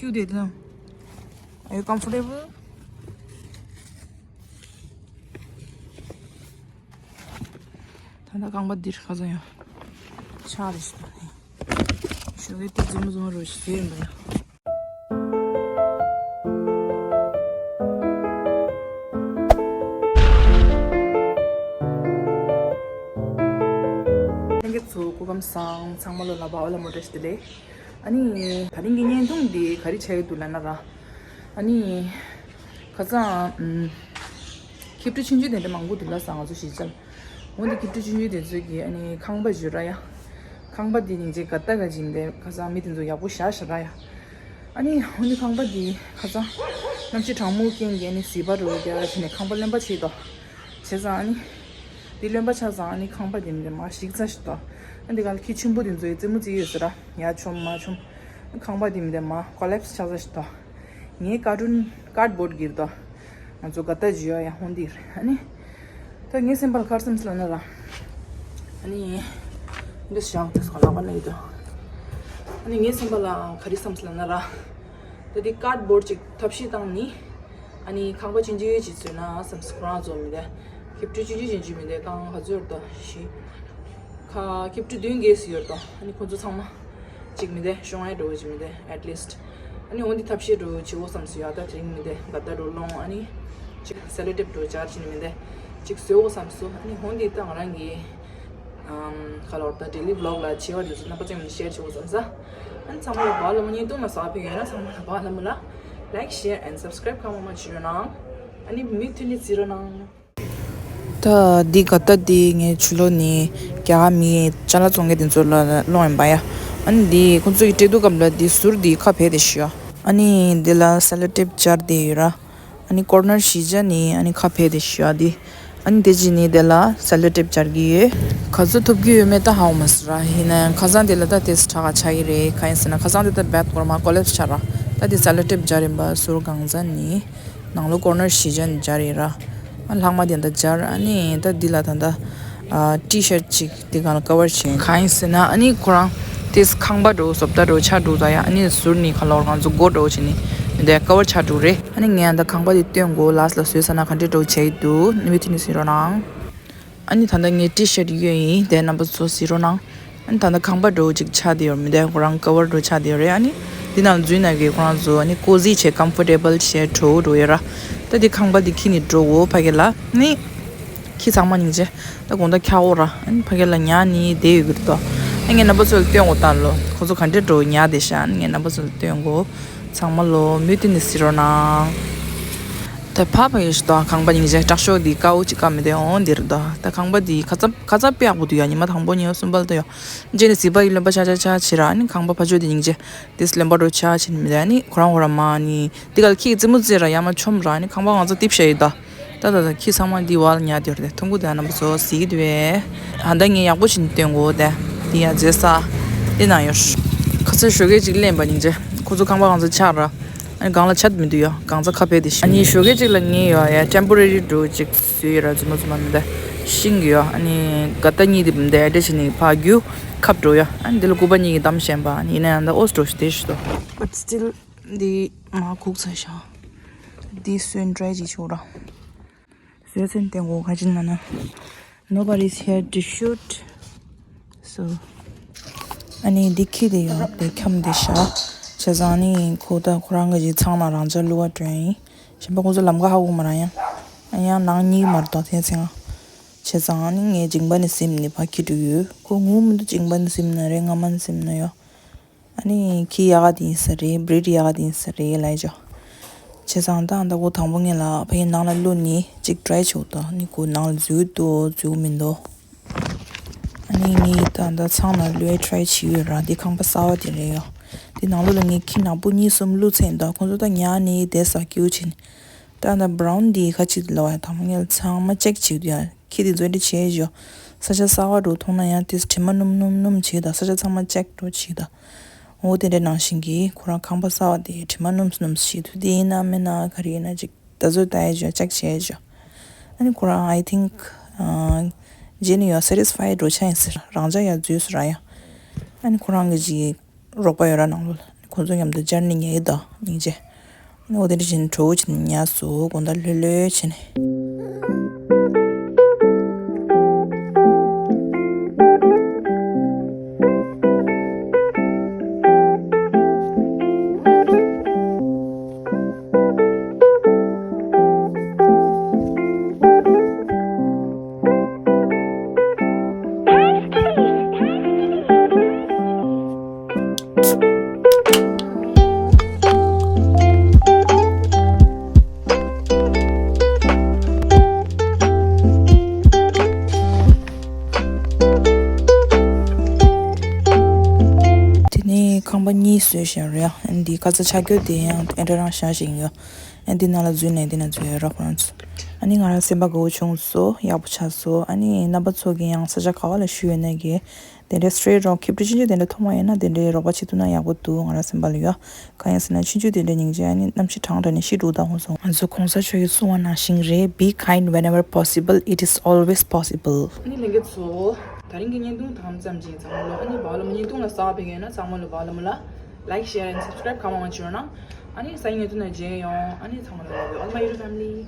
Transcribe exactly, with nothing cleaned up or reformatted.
Cute, isn't it? Are you comfortable? ད་ལྟ་ཁང་པ་འདིར་ཁ་སང་ཡང་ཆགས་རེ་ཞིག་དང་ནི། ཞོགས་ཀས་དེ་འཛུམ་འཛུམ་རོ་ཞིག་བཟོས་ཡིན་པ་ཡང་། ལྷན་རྒྱས་ཚོ་སྐུ་ཁམས་བཟང་། ཚང་མ་ལོ་ལ་བ་ཨོ་ལ་མོ་བཀྲ་ཤིས་བདེ་ལེགས། ཨ་ནི་ད་རིང་གི་བརྙན་ཐུང་འདི་ག་རེ་ཆགས་ཡོད་འདུག་ལབ་ན་ར། ཨ་ནི་ཁ་སང་ཨམ། ཁྱི་ཕྲུག་ཆུང་ཆུང་དེ་འདྲ་མང་པོ་འདུག་ལ་ས་ང་ཚོ་གཞིས་ཆགས། འོ་འདི་ཁྱི་ཕྲུག་ཆུང་ཆུང་དེ་ཚོས་ཀྱི་ཨ་ནི་ཁང་པ་བཞོ་ར་ཡ། ཁང་པ་འདི་ནི་རྗེ་ག་ལྟ་ག་ཅིག་འདི་ཁ་སང་མི་དེ་ཚོ་ཡག་པོ་བཞག་བཞག་ར་ཡ། ཨ་ནི་འོ་འདི་ཁང་པ་འདི་ཁ་སང་གནམ་གཤིས་གྲང་མོ་རྐྱེན་གྱིས་ཨ་ནི་ཟིལ་པ་རུ་རྒྱག་བྱས་ནས་ཁང་པ་རློན་པ་ཆེ་དོ། བྱས་ཙང་ཨ་ནི། འདི་རློན་པ་ཆགས་ཙང་ཨ་ནི་ཁང་པ་འདི་མི་འདྲ་མ་ཞིག་ཚ་ཞིག་དོ། ཨ་འདི་ག་ལ་ཁྱི་ཆེན་པོ་འདི་ཚོའི་རྩེད་མོ་རྩེ་ཡོད་ཟེར་ར། ཡ་ཆོམ་མ་ཆོམ། ཁང་པ་འདི་མི་འདྲ་མ་ཀོ་ལེབ་སི་ཆགས་ཚ་ཞིག་དོ། ངའི་ཀར་ཊུན་ཀར་ཌི་བོར་ཌི་གིར་དོ། ང་ཚོ་ག་ད་ཇི་ཡོ་ཡ་ཧོན་འདིར་ཨ་ནི། ད་ངའི་སེམས་པ་ལ་ག་རེ་བསམ་སོང་ལབ་ན་ར། ཨ་ནི། འདི་ཞག་དེ་སོང་ལག་པ་ན་ཡོད་དོ། ཨ་ནི་ངའི་སེམས་པ་ལ་ག་རེ་བསམ་སོང་ལབ་ན་ར། ད་འདི་ཀར་ཌི་བོར་ཌི་ཅིག་ཐབས་ཤེས་བཏང་ནི། ཨ་ནི་ཁང་པ་ཆུང་ཆུང་ཅིག་བཟོས་ན་བསམ་སོང་ཁོ་རང་ཚོ་མི་འདྲ། ཁྱི་ཕྲུག་ཆུང་ཆུང་ཆུང་ཆུང་མི་འདྲ་གང་ག་ཚོད་ཡོད་དོ་ཞི། ཁ་ཁྱི་ཕྲུག་བདུན་བརྒྱད་ཙམ་ཡོད་དོ། ཨ་ནི་ཁོ་ཚོ་ཚང་མ་ཅིག་མི་འདྲ་ཤོང་ཡ་འགྲོ་ཅིག་མི་འདྲ་at least། ཨ་ནི་འོ་འདི་ཐབས་ཤེས་འགྲོ་བྱེད་འོ་བསམ་སོང་ཡ། ད་དེ་རིང་མི་འདྲ་ག་ད་འགྲོ་ལོང་ཨ་ནི་ཅིག་སེ་ལོ་ཊེབ་འགྲོ་སྦྱར་ཅིག་མི་འདྲ་ཅིག་བཟོས་འོ་བསམ་སོང་། ཨ་ནི་འོ་འདི་ད་ང་རང་གི་ཨམ། ཁ་ལོར་ད་ཌེ་ལི་ཝི་ལོག་ལ་བྱེད་པ་དེ་ཚོ་རྣམ་པ་ཚོ་ལ་ཤེར་བྱེད་འོ་བསམ་ས། ཨ་ནི་ཚང་མ་ལ་བ་ལ་མོ་བརྙན་ཐུང་ལ་ཟ་བ་ཕེབས་ཡོད་ན་ཚང་མ་ལ་བ་ལ་མོ་ལ་ལའིཀ་ཤེར་ཨེན་སབ་སི་ཀ་རའིབ་གང་མང་མང་བྱེད་རོགས་གནང་། ཨ་ནི་མུ་མཐུད་ནས་གཟིགས་རོགས་གནང་། ད་འདི་ག་ད་འདི་ངའི་ཆུ་ལོག་ནི་རྒྱ་གར་མི་ཅ་ལག་བཙོང་མཁན་དེ་ཚོ་ལ་སློང་ཡིན་པ་ཡ། ཨ་ནི་འདི་ཁོང་ཚོ་ཡི་སྤྲད་དུས་སྐབས་ལ་འདི་ཟུར་འདི་ཁ་ཕྱེ་དེ་ཤི་ཡ། ཨ་ནི་འདི་ལ་སེ་ལོ་ཊེབ་སྦྱར་དེ་ཡོད་ར། ཨ་ནི་ཀོར་ནར་བཞི་ཆ་ནི་ཨ་ནི་ཁ་ཕྱེ་དེ་ཤི་ཡ་འདི། ཨ་ནི་དེ་རྗེས་ནི་དེ་ལ་སེ་ལོ་ཊེབ་སྦྱར་གྱི་ཡོད། ག་ཚོད་ཐོབ་ཀྱི་ཡོད་མེད་ད་ཧ་གོ་མ་སོང་ར། ཡིན་ན་ཡང་ཁ་སང་དེ་ལ་ད་དེ་སི་ཊི་ཧ་གོ་ཆགས་ཀྱི་རེད། གང་ཡིན་ཟེར་ན་ཁ་སང་དེ་ད་རྦད་སྐོར་མ་ཀོ་ལེབ་སི་ཆགས་ར། ད་དེ་སེ་ལོ་ཊེབ་སྦྱར་ཡིན་པ་ཟུར་གང་ཚ་ནི། ནང་ལོགས་ཀོར་ནར་བཞི་ཆ་ནི་སྦྱར་ཡིན་ར། ཨ་ལྷག་མ་དེ་ད་སྦྱར། ཨ་ནི་ད་འདི་ལ་ད་ད་ཨ་ཊི་ཤར་ཊི་ཅིག་དེ་གང་ལ་ཀ་བར་བྱས། གང་ཡིན་ཟེར་ན་ཨ་ནི་ཁོ་རང་དེ་ཁང་པ་འགྲོ་བཟོ་ལྟ་འགྲོ་ཆ་འགྲོ་ད་ཡ། ཨ་ནི་ཟུར་ནི་ཁ་ལོར་གང་ཚོ་སྒོ་འགྲོ་བྱས་ནི་མི་འདའི་ཀ་བར་ཆ་འགྲོ་རེད། ཨ་ནི་ངས་ད་ཁང་པ་དེ་སྟོན་དགོས། ལ་སི་ལ་བཟོས་ས་ན་ག་འདྲས་འགྲོ་བྱས་འདུག་ནི་མི་དེ་ནི་ཟེར་རོགས་གནང་། ཨ་ནི་ད་ལྟ་ངའི་ཊི་ཤར་ཊི་གཡོན་ཡིན་དེ་རྣམ་པ་ཚོ་གཟིགས་རོགས་གནང་། ཨ་ནི་ད་ལྟ་ཁང་པ་འགྲོ་ཅིག་ཆགས་བསྡད་ཡོད་མི་འདའི་ཁོ་རང་ཀ་བར་འགྲོ་ཆགས་བསྡད་ཡོད་རེད། ཨ་ནི་འདི་ནང་འཛུལ་ན་གི་ཁོ་རང་ཚོ་ཨ་ནི་ཀོ་ཟི་བྱས་ཀམ་ཕོར་ཊེ་བལ་བྱས་འགྲོ་འགྲོ་ཡོད་ར། ད་འདི་ཁང་པ་འདི་ཁྱེར་ནི་འགྲོ་འོ་ཕ་གི་ལ་ནི། ཁྱི་ཚང་མ་སྙིང་རྗེ། ད་དགོང་དག་འཁྱག་འོ་ར། ཨ་ནི་ཕ་གི་ལ་ཉལ་ནི་བསྡད་ཡོད་གི་རེད་དོ། ཨ་ངས་རྣམ་པ་ཚོ་ལ་སྟོན་འོ་ད་ལོ་ཁོ་ཚོ་ག་འདྲས་འགྲོ་ཉལ་བསྡད་ཤག་ཨ་ནི་ངས་རྣམ་པ་ཚོ་ལ་སྟོན་འོ། ཚང་མ་ལོ་མུ་མཐུད་ནས་གཟིགས་རོགས་གནང་། ད་ཕ་ཕ་ཡོད་ཤི་དོ། ཁང་པ་སྙིང་རྗེ་དྲག་ཤོས་འདི་དཀར་པོ་ཅིག་བཀབ་མི་དེ་འོ་འདི་རེད་དོ། ད་ཁང་པ་འདི་ཁ་ཚ་ཁ་ཚ་དཔེ་ཡག་པོ་འདུག་ཡ། ཉི་མ་དང་པོ་ཉི་མ་གསུམ་པ་ལ་ད་ཡོ། རྗེས་ནས་གཟིགས་པ་ཡི་རློན་པ་ཆག་ཆག་ཆག་བྱེད་ར། ཨ་ནི་ཁང་པ་ཕ་ཆོས་འདི་སྙིང་རྗེ། དེས་རློན་པ་འགྲོ་ཆག་བྱེད་ནི་མི་རེད། ཨ་ནི་ཁོ་རང་ཁོ་རང་མ་ནི་འདི་ག་ལ་ཁྱི་གི་རྩེད་མོ་རྩེ་ར་ཡ་མ་ཆོམ་ར། ཨ་ནི་ཁང་པ་གང་ཚ་རྡིབ་བྱས་ཡོད་ད། ད་ད་ད་ཁྱི་ཚང་མ་འདི་བར་ཉལ་དེ་རེད། ཐུང་གུ་དེ་རྣམ་པ་ཚོ་གཟིགས་དུས་བས། ཨ་ད་ངས་ཡག་པོ་བྱས་ནས་སྟོན་དགོས་དེ། འདི་ཡ་མཛེས་ས། འདི་ན་ཡོད། ཁ་ཚ་ཞོགས་ཀས་ཅིག་གླེན་པ་སྙིང་རྗེ། ཁོ་ཚོ་ཁང་པ་གང་ཚ་ཆག་ར། ཨ་ནི་གང་ལ་ཆག་མི་འདུག་ཡ། གང་ཚ་ཁ་ཕྱེ་དེ་ཤི། ཨ་ནི་ཞོགས་ཀས་ཅིག་ལ་ངས་ཡོ་ཡ་ཊེམ་པོ་རེ་རི་འགྲོ་ཅིག་བཟོས་ཡོད་ར། རྩེད་མོ་རྩེད་མ་མི་འདའི་ཤིང་གི་ཡོ། ཨ་ནི་ག་ད་གཉིས་དེ་མི་འདའི་ཨེ་འདྲ་བྱས་ནས་ཕར་རྒྱུག་ཁབ་འགྲོ་ཡ། ཨ་ནི་འདི་ལ་སྐུད་པ་གཉིས་ཀྱིས་བསྡམས་བཞག་པ། ཨ་ནི་ཡིན་ན་ཡང་ད་ཨོ་སི་འགྲོ་ཤི་དེ་ཤི་དོ། But still འདི་མ་ཁུག་ཚར་ཤག་འདི་སོན་ཊི་རའི་ཅིག་བྱོས་ར། བཟོས་ཚེ་འདི་འགོ་ཁ་ཅིག་ན་ན། Nobody's here to shoot. So ཨ་ནི་འདི་ཁྱི་དེ་ཡོ་དེ་འཁྱམ་དེ་ཤག་བྱས་ཙང་ཨ་ནི་ཁོ་ད་ཁོ་རང་གི་ཅིག་ཚང་ན་རང་ཅག་བླུག་པ་སྤྲོད་ཡིན། གཞན་པ་ཁོ་ཚོ་ལམ་ཁ་ཧ་གོ་མ་རང་ཡ། ཨ་ཡང་ནང་གཉིས་མར་དོ་དེ་ཚེ་ང་། བྱས་ཙང་ཨ་ནི་ངས་མཇིང་པ་ནས་ཟིན་ནས་ཕར་ཁྱི་འགྲོ་ཡོད། ཁོ་ངུ་མི་འདུག་མཇིང་པ་ནས་ཟིན་ན་རེད། རྔ་མ་ནས་ཟིན་ན་ཡོ། ཨ་ནི་ཁྱི་ཡག་ག་དེ་ཡིན་ས་རེད། བྷི་རིཌ་ཡག་ག་དེ་ཡིན་ས་རེད་ལབ་ཡ་ཅོ། བྱས་ཙང་ད་ཨ་ད་ཁོ་དང་པོ་ངས་ལ་ཕ་གི་ནང་ལ་བླུགས་ནས་ཅིག་ཊི་རའི་བྱེད་དོ། ཨ་ནི་ཁོ་ནང་ལ་འཛུལ་འདུག་འཛུལ་མི་འདུག་ཨ་ནི་ངས་ད་ཨ་ད་ཚང་ན་བླུགས་ཡ་ཊི་རའི་བྱེད་ཡོད་ར། འདི་ཁང་པ་གསར་པ་དེ་རེད་ཡོ། འདི་ནང་ལོགས་ལ་ངས་ཁྱི་ནག་པོ་གཉིས་གསུམ་བླུགས་ཚར་ཡིན། ད་ཁོ་ཚོ་ད་ཉལ་ནས་བསྡད་ས་སྐྱིད་པོ་བྱས་ནས། ད་ཨ་ད་བྷ་རའུན་འདི་ཁ་ཅིག་ལ་བ་ཡ་དང་པོ་ངས་ལ་ཚང་མ་ཅེག་བྱེད་དུ་ཡ། ཁྱི་དེ་ཚོ་འདྲ་བྱས་ཞོ། ས་ཆ་གསར་པ་འགྲོ་མཐོང་ན་ཡང་དེ་དྲི་མ་སྣུམ་སྣུམ་སྣུམ་བྱེད་དང་། ས་ཆ་ཚང་མ་ཅེག་འགྲོ་བྱེད་དང་། འོ་དེ་འདྲ་ནང་བཞིན་གྱི་ཁོ་རང་ཁང་པ་གསར་པ་དེ་དྲི་མ་སྣུམ་སྣུམ་བྱེད་དུས་དེ་ཡིན་ན་མིན་ན་ག་རེ་ཡིན་ན་ཅིག་ད་ཚོད་ལྟ་ཡ་ཞོ། ཅེག་བྱས་ཞོ། ཨ་ནི་ཁོ་རང་I think རྗེས་ནས་ཡོ་སེ་ཊིས་ཕའི་འགྲོ་ཆ་ཡིན་ཟེར། རང་ཅག་ཡ་འཛུལ་སོང་ར་ཡ། ཨ་ནི་ཁོ་རང་གི་ཅིག་རོགས་པ་ཡོད་ར་ནང་ལོགས་ལ། ཁོང་ཚོ་མཉམ་དུ་སྦྱར་ནས་ཉལ་གི་འདུག་སྙིང་རྗེ། ཨ་ནི་འོ་དེ་འདྲ་བྱས་ནས་བྲོ་བོ་བྱས་ནས་ཉལ་སོང་། དགོང་དག་ལྷོད་ལྷོད་བྱས་ནས། དེ་ནས་ཁང་པ་གཉིས་བཟོས་བཞག་རེད། ཨ་ནི་འདི་ཀ་ཙ་ཆག་རྒྱུ་དེ་ཡང་ཨེ་འདྲ་རང་བཞག་བཞག་ཡོད། ཨ་ནི་འདི་ནང་ལ་འཛུལ་ནས་འདི་ན་འཛུལ་ཡོད་རོགས་ཁོ་རང་ཚོ། ཨ་ནི་ང་རང་སེམས་པ་དགའ་བོ་བྱུང་སོང་། ཡག་པོ་ཆགས་སོང་། ཨ་ནི་རྣམ་པ་ཚོ་གིས་ཡང་ས་ཆ་ག་བ་ལ་བཞུགས་ཡོད་ན་གི་དེ་འདྲའི་སི་ཊི་རི་ཊི་རོགས་ཁེབས་ཁྲི་ཆུང་ཆུང་དེ་འདྲ་མཐོང་བ་ཡིན་ན་དེ་འདྲའི་རོགས་པ་བྱེད་ཐུབ་ན་ཡག་པོ་འདུག་ང་རང་སེམས་པ་ལ་ཡོད། གང་ཡིན་ཟེར་ན་ཆུང་ཆུང་དེ་འདྲ་སྙིང་རྗེ། ཨ་ནི་གནམ་གཤིས་གྲང་དྲགས་ནས་ཤི་འགྲོ་དང་ཧོ་སོང་། ང་ཚོ་གོང་ས་མཆོག་གིས་གསུངས་པ་ནང་བཞིན་རེད། Be kind whenever possible, it is always possible. ཨ་ནི་ལྷན་རྒྱས་ཚོ། ད་རིང་གི་བརྙན་ཐུང་དང་ཙམ་ཅིག་ཚང་མ་ལོ། ཨ་ནི་བར་ལམ་བརྙན་ཐུང་ལ་གསར་པ་ཕེབས་ཡོད་ན་ཚང་མ་ལོ་བར་ལམ་ལ་like, share and subscribe གང་མང་བྱོས་ན། ཨ་ནི་ས་ཡི་བརྙན་ཐུང་ནང་མཇལ་ཡོང་། ཨ་ནི་ཚང་མ་ལོ་love you all my YouTube family.